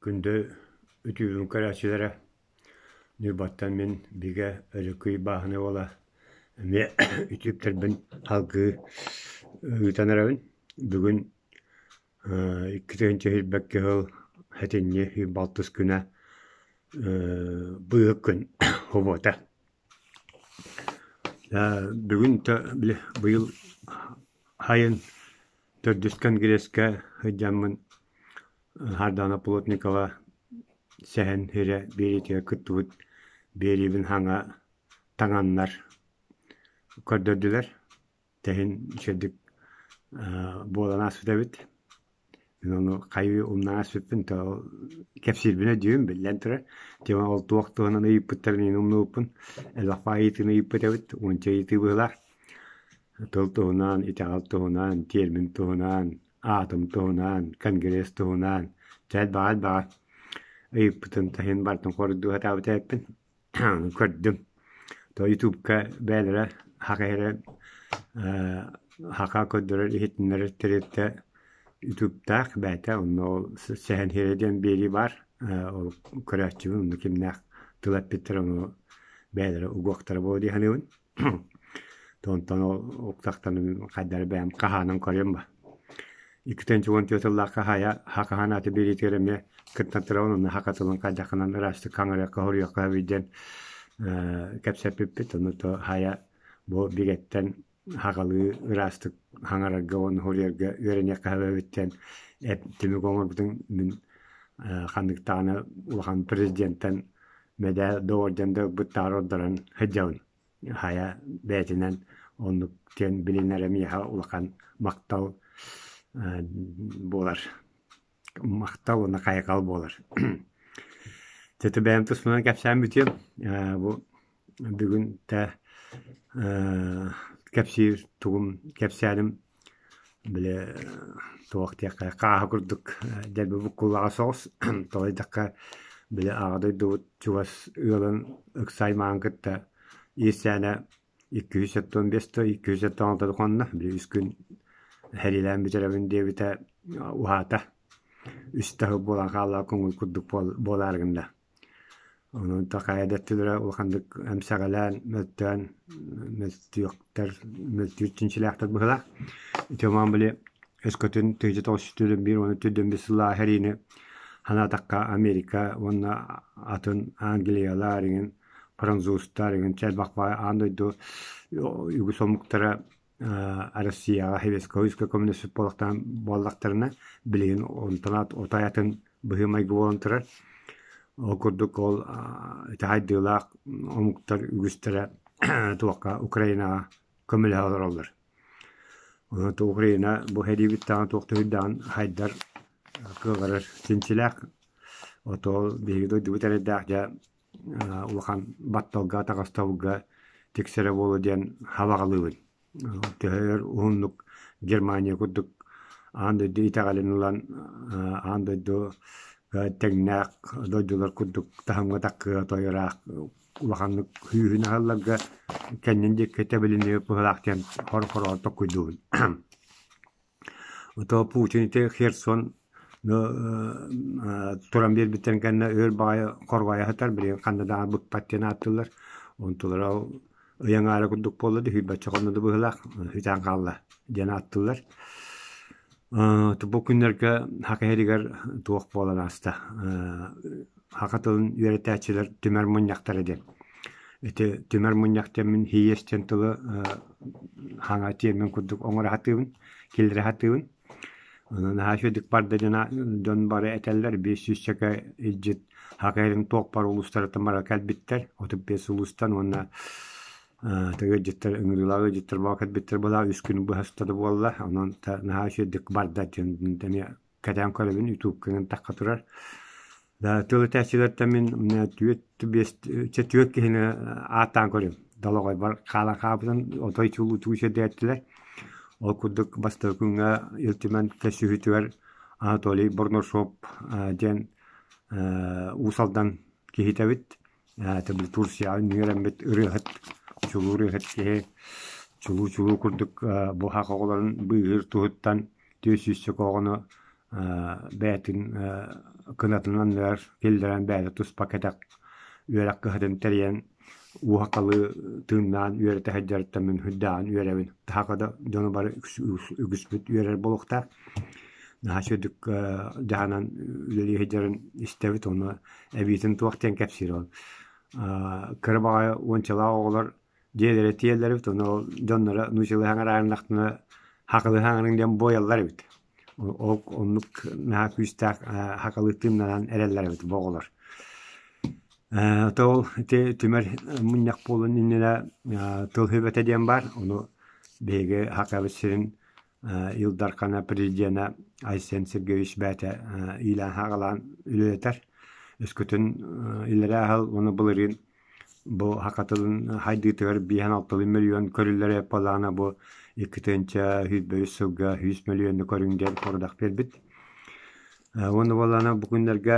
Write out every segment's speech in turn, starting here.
Күндү үтүөбүн көрөөччүлэрэ, Ньурбаттан мин Бигэ Өрөкүй бааһынай уола эмиэ үтүөптэрбин салгыы ыытан эрэбин. Бүгүн 2021 сыл сэтинньи 26 күнэ быыһык күн субуота. Бүгүн били быйыл сайын төрдүс конгресска сылдьаммын Сардаана Плотникова Сэһэн сирэ биэриитигэр кыттыбыт биэриибин саҥа таҥаннар көрдөрдүлэр. Тэһин үчүгэйдик буолан ааспыт эбит. Мин ону хайыы умнан ааспыппын то кэпсиирбин өйдүүбүн биллэн турар. Тема ол туох туһунан ыйыппыттарын иһин умнубуппун. Элбэх ыйытыыны ыйыппыт эбит, уонча ыйытыы быһыылаах. Тыл туһунан, итэҕэл туһунан, тиэрмин туһунан, аатым туһунан, конгресс туһунан, чэ элбэҕи-элбэҕи ыйыппытын иһин барытын хоруйдуу сатаабыт эбиппин. Көрдүм. То Ютубка бэйэлэрэ саха иһэрэ саха көрдөрөр иһитиннэрэр тэрилтэ Ютубтаах бэйэтэ онно ол Сэһэн Иһэрэ диэн биэрии баар. Ол көрөөччүбүн онно кимнээх тыл эппиттэр ону бэйэлэрэ угуохтара буолуо дии саныыбын. Онтон ол уктахтан хайдары бэйэм хаһаанан көрүөм ба. 214 сыллаахха хаайа хакаһан аты биэриитигэр эмиэ кыттан турабын онно хака тылын хайдаххынан ыраастык хаҥырыахха хоруйуохха эбит диэн кэпсэппиппит. Ону то хайа бу бигэттэн хагалыы ыраастык хаҥарарга уонна хоруйарга үөрэниэххэ эбит диэн түмүк оҥорбутун мин ханнык даҕаны улахан президентэн мэдээ да орден да ылбыттаар ордорон сылдьабын. Хайа бэйэтинэн оннук диэн билинэрэ миэхэ улахан махтал буолар. Махтал уонна хайҕал буолар. Дьэ бэйэм туспунан кэпсээн бүтүөм. Бу бүгүн тэ кэпсиир тугум кэпсээним били туох диэххэ хааһы курдук дэлби буккуллаҕа соҕус тоҕо диэтэххэ били аҕа дойдубут чугас ыалын ыкса аймаҕын кытта иирсээнэ 275 да 276 хонно били үс күн сэриилээн бүтэрэбин диэбитэ уһаата үс да сыл буолан хаалла көҥүл курдук буолаары гынна. Онон такайа да өттүлэрэ улаханнык эмсэҕэлээн, мөлтөөн, мөлтүөхтэр, мөлтүүр чинчилээхтэр быһыылаах. Ити омоон били өскөтүн 1941 уонна 1945 сыллаах сэриини санаатахха Америка уонна атын Англиялар иҥин, французтар иҥин элбэх аан дойду үгүс омуктара Россияҕа Советскай Союзка көмөлөспүт буоллахтарына, билигин онтон отой атын быһыы-майгы буолан турар. Ол курдук ол ити хайдыылаах омуктар үгүстэрэ туохха Украинаҕа көмөлөһө олороллор. Онон Украина бу сэриибит даҕаны туох да үрдэҕин хайдар кыаҕырар чинчилээх. Ото биһиги дойдубут эрэйдээх дьэ улахан батталга, атаҕастабылга тиксэрэ буолуо диэн хабаҕалыыбын. Төһө өр уһуннук Германия курдук аан дойду итэҕэлин ылан, аан дойду тэҥнээх дойдулар курдук таһымҥа таккыа тойураах улаханнык күүһүн аһалларга кэннин диэки тэбилиниэ быһыылаах диэн хор-хороҕор толкуйдуубун. Ото Путин ити Херсон туран биэрбиттэрин кэннэ өр баҕайы хорҕойо сытар, билигин ханна даҕаны быкпат диэн ааттыыллар. Онтулара ол ый аҥаара курдук буолла дии, сүүрбэччэ хонно да быһыылаах, сүтэн хаалла диэн ааттыыллар. Бу күннэргэ Саха сиригэр туох буолан ааста? Саха тылын үөрэтээччилэр түмэр мунньахтара диэн. Ити түмэр мунньах диэммин һиэс диэн тылы хаҥа тиэрмин курдук оҥоро сатыыбын, киллэрэ сатыыбын. Онон наһаа үчүгэйдик барда диэн дьон бары этэллэр. 500 илдьит Саха сирин туох баар улуустарыттан бары кэлбиттэр. 35 улуустан уонна ыалдьыттар ыҥырыылаах ыалдьыттар буола кэлбиттэр буолаа үс күн быһа устата буолла. Онон наһаа үчүгэйдик барда диэн эмиэ кэтээн көрөбүн ютубка тахха турар. Тыл этээччилэртэн мин түөрт биэс түөрт киһини ааттаан көрүм. Долоҕойбор хаалан хаалбытын отой чулуу сирдээттилэр. Ол курдук бастакы күҥҥэ Ил Түмэн көрсүһүүтүгэр Анатолий Борношоп диэн Уус Алдан киһитэ эбит. Турцияҕа үөрэммит ырыаһыт, чулуу ырыаһыт киһи чулуу-чулуу курдук бу саха оҕолорун быыһыыр туһуттан 400 оҕону бэйэтин кынатын анныгар киллэрэн бэйэтэ туспа кэтэх үөрэх кыһатын тэрийэн уһакалыы тыыннаан үөрэтэ сылдьарыттан мин сүрдээҕин үөрэбин. Таһака да дьону бары үгүспүт үөрэр буолуохтаах. Наһаа үчүгэйдик дьаһанан үлэлии сылдьарын истэбит уонна эбиитин туох диэн кэпсиир ол. Кыра баҕайы уончалаах оҕолор дьиэлэрэ тиийэллэр эбит, ону ол дьонноро нуучалыы саҥараарынахтына хакылыы саҥарыҥ диэн буойаллар эбит. Ол оннук наһаа күүстээх хакылыы тыыннанан эрэллэр эбит бу оҕолор. То ол ити түмэр мунньах буолуон иннинэ тыл сүбэтэ диэн баар, ону биһиги Хакабыт сирин Ил Дархана президенэ Айсен Сергеевич бэйэтэ иилээн-саҕалаан үлэлэтэр. Өскөтүн иллэрээ аһыл уонна былырыын бу саха тылын хайдыытыгар 5-6 мөлүйүөн көрүллэрэ буоллаҕына бу 2 123 сылга 100 мөлүйүөннү көрүҥ диэн сорудах биэрбит. Уонна буоллаҕына бу күннэргэ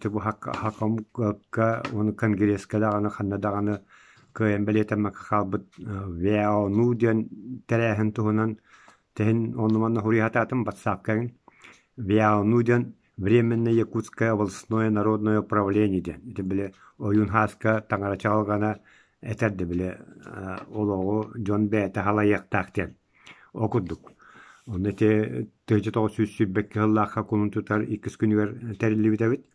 бу Хакамукка уонна Конгресска даҕаны ханна даҕаны кыайан бэлиэтэммэккэ хаалбыт ВЯОНУ диэн тэрээһин туһунан тэһин онно-манна суруйа сатаатым батсаапка ВЯОНУ диэн Временное Якутское областное народное управление диэн. Ити били Ойуун Һааска таҥара чаҕылҕана этэр да били олоҕу дьон бэйэтэ халайыахтаах диэн. Ол курдук. Онно ити 1922 сыллаахха кулун тутар иккис күнүгэр тэриллибит эбит.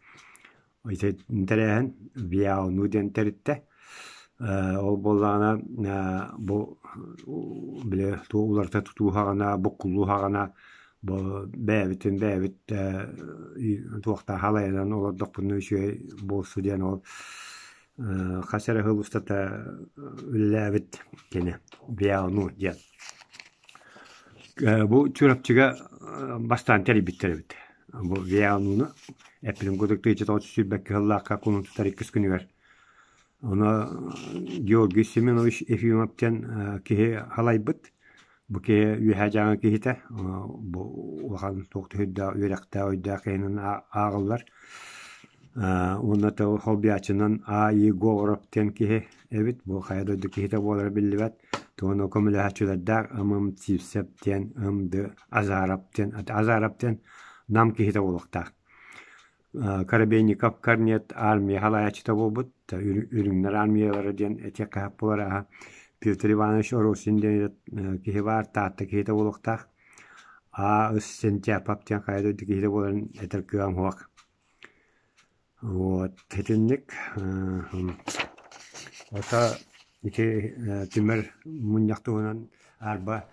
Ити тэрээһин ВЯОНУ диэн тэрилтэ. Ол буоллаҕына бу били туох уларыта тутуу саҕана, буккуллуу саҕана бу бэйэбитин бэйэбит туохтаах халайынан олордохпутуна үчүгэй буолсу диэн ол хас эрэ сыл устата үлэлээбит кини ВЯОНУ диэн. Бу Чурапчыга бастаан тэрийбиттэр эбит. Бу ВЯОНУ-ну эппитим курдук 1922 сыллаахха кулун тутар иккис күнүгэр. Ону Георгий Семенович Ефимов диэн киһи халайбыт. Бу киһи Үөһээ Дьааҥы киһитэ. Бу улахан туох да сүрдээх үөрэхтээх, өйдөөх киһинэн ааҕыллар. Уонна холбуйааччынан А. И. Говоров диэн киһи эбит. Бу хайа дойду киһитэ буолара биллибэт. Тугун көмөлөһөөччүлэрдээх М. Сивцев диэн, М. Д. Азаров диэн, Азаров диэн Нам киһитэ буолуохтаах. Коробейников Корнет армия халайааччыта буолбут. Үрүҥнэр армиялара диэн этиэххэ сөп буолар аһа. Петр Иванович Оросин диэн киһи баар, Таатта киһитэ буолуохтаах. А. Сентяпов диэн хайа дойду киһитэ буоларын этэр кыаҕым суох. Вот итинник Ото ити түмэр мунньах туһунан арба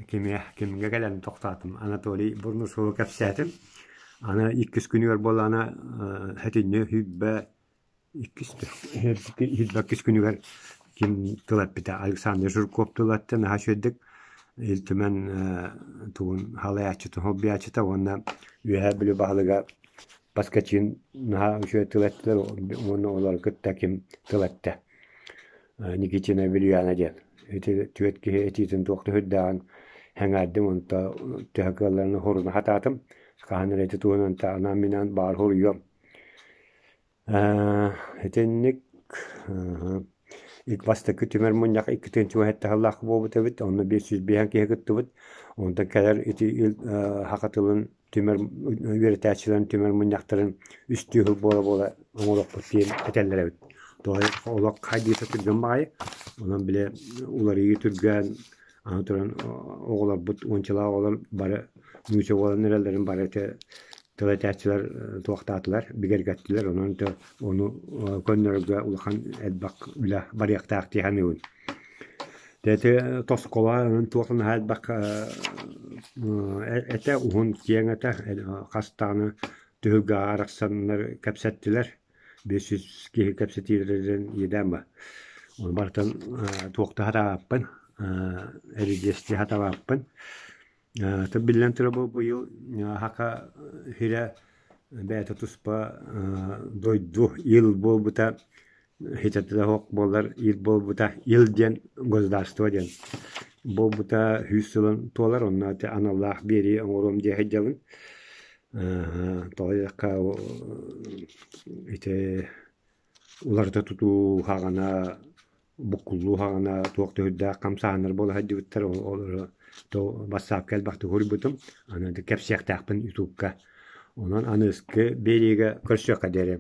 кимиэ кимҥэ кэлэн тохтоотум Анатолий Бурнусову кэпсээтим. Аны иккис күнүгэр буоллаҕына сэтинньи сүүрбэ иккис сүүрбэ күнүгэр ким тыл эппитэ Александр Жирков тыл эттэ наһаа үчүгэйдик Ил Түмэн тугун халайааччытын холбуйааччыта уонна Үөһээ Бүлүү баһылыга Баскачин наһаа үчүгэй тыл эттилэр уонна олору кытта ким тыл эттэ Никитина Вильяна диэн. Ити түөрт киһи этиитин туох да сүрдээҕин сэҥээрдим, онто төһө кыалларынан хоруна сатаатым. Хаһан эрэ ити туһунан анаан-минээн баҕар хоруйуом. Итинник бастакы түмэр мунньах 2 017 сыллаах буолбут эбит, онно 505 киһи кыттыбыт. Онтон кэлэр ити саха тылын түмэр үөрэтээччилэрин түмэр мунньахтарын үстүү сыл буола-буола оҥоруохпут диэн этэллэр эбит. Тоҕо олох хайдыыта түргэн баҕайы, онон били уларыйыы түргэн, аны туран оҕолорбут уончалаах оҕолор бары нуучча буолан эрэллэрин бары тыл этээччилэр туохтаатылар, бигэргэттилэр, онон ону көннөрөргө улахан элбэх үлэ барыахтаах дии саныыбын. Ити тоскола туох наһаа элбэх этэ, уһун киэҥ этэ, хас даҕаны түһүлгэҕэ арахсаннар кэпсэттилэр. 500 киһи кэпсэтиилэрин иэдээн ба. Ону барытын туохта сатаабаппын, эридьиэстии сатаабаппын. Биллэн турар бу быйыл Саха сирэ бэйэтэ туспа дойду ил буолбута ситэтэ да суох буоллар ил буолбута ил диэн государство диэн буолбута 100 сылын туолар онно ити аналлаах биэрии оҥоруом дии сылдьабын. Тоҕо диэтэххэ ити уларыта тутуу саҕана буккуллуу саҕана туох да сүрдээх хамсааһыннар буола сылдьыбыттар. Ол бассаапка элбэхтик суруйбутум. Аны кэпсиэхтээхпин ютубка. Онон аныгыскы биэриигэ көрсүөххэ диэри.